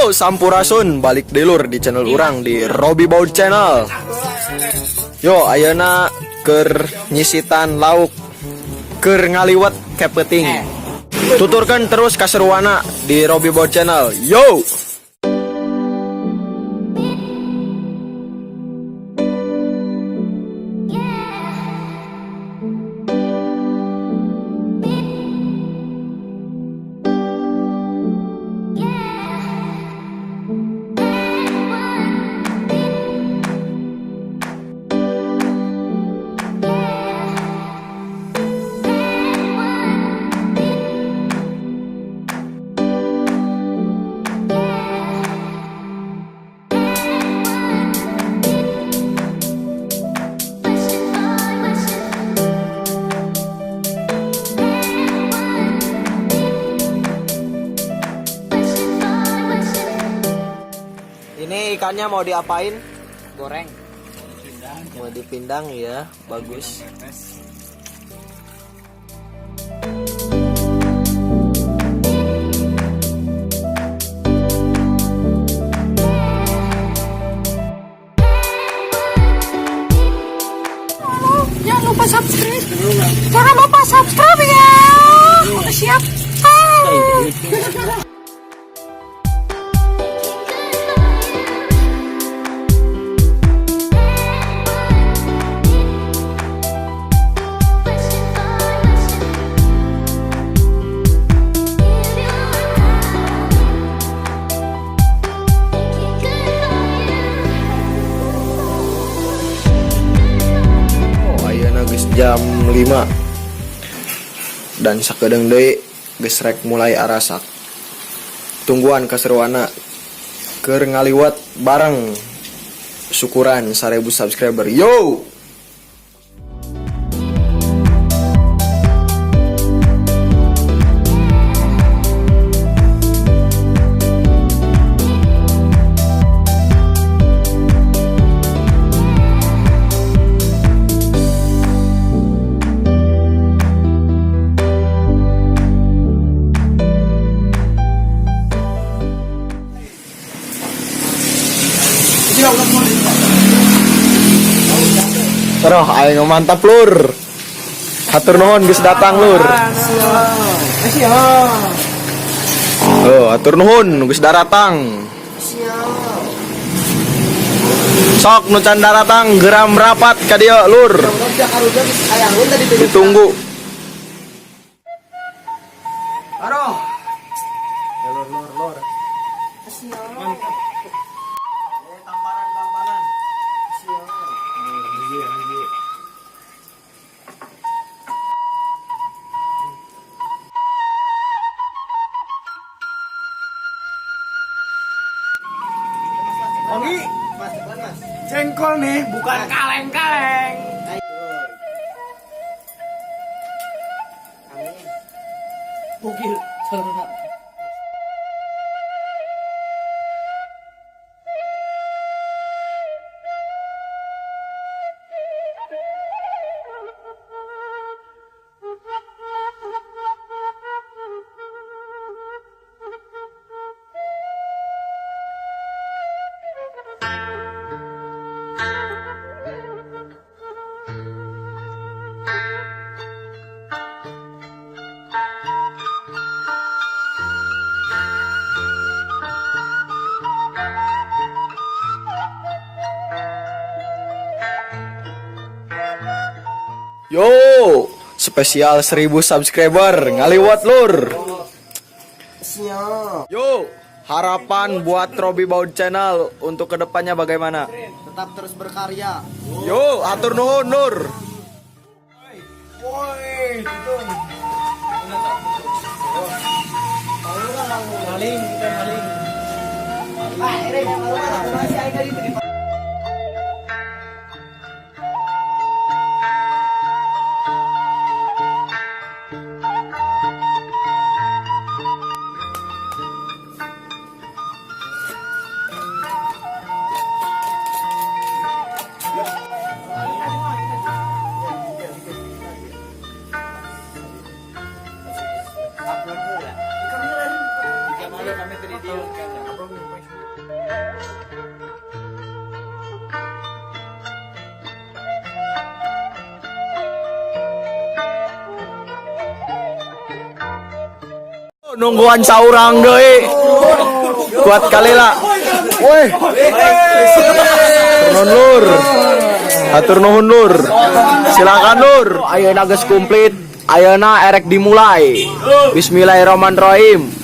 Yo, sampurasun, balik deui, Lur, di channel urang, di Robby Baud Channel. Yo, ayeuna keur nyisitan lauk, keur ngaliwet kepeuting. Tuturkan terus kaseruana di Robby Baud Channel. Yo. Ini ikannya mau diapain? Goreng. Mau dipindang ya, bagus. Jangan lupa subscribe. Jangan lupa subscribe ya. Udah siap. Ah. Oh, ayeuna geus jam 5. Dan sakedeung deui geus rek mulai arasak. Tungguan kaseruana keur ngaliwet bareng syukuran 1000 subscriber. Yo! Aduh, aing mantap, Lur. Hatur nuhun geus datang, Lur. Oh, hatur nuhun geus daratang. Sok nu can daratang geura merapat ka dieu, Lur. Ditunggu. Aduh. Ya, Lur, Lur, Lur. Tamparan, tamparan. Wangi. Jengkol nih, bukan kaleng-kaleng. Bukil. Yo, spesial 1000 subscriber ngaliwet, Lur. Yo, harapan buat Robby Baud Channel untuk kedepannya bagaimana? Tetap terus berkarya. Yo, hatur nuhun, Lur. Woi, itu. Maling, kita maling. Ah, ini masih aing di Upload heula. Kami tadi dia. Nungguan saurang deui. Kuat kali lah. Woi. Nuhun lur. Hatur nuhun lur. Silakan lur. Ayeuna geus komplit. Ayeuna erek dimulai. Bismillahirrahmanirrahim.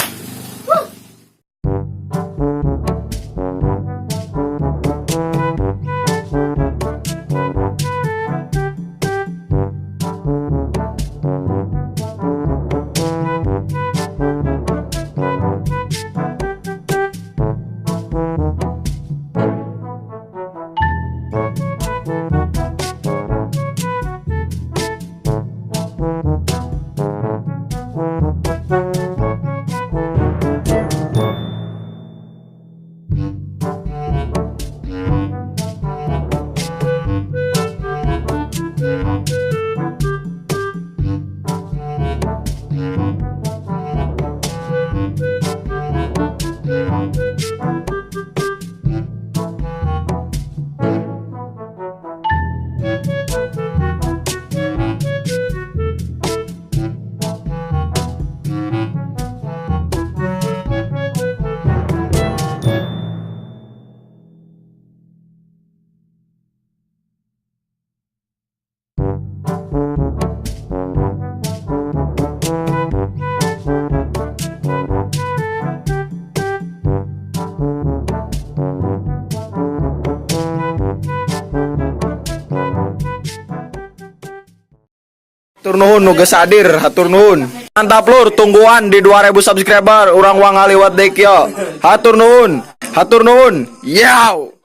Hatur nuhun nu geus hadir, hatur nuhun. Mantap lur, tungguan di 2000 subscriber urang wang ngaliwat deui kieu. Hatur nuhun. Hatur nuhun. Yaw.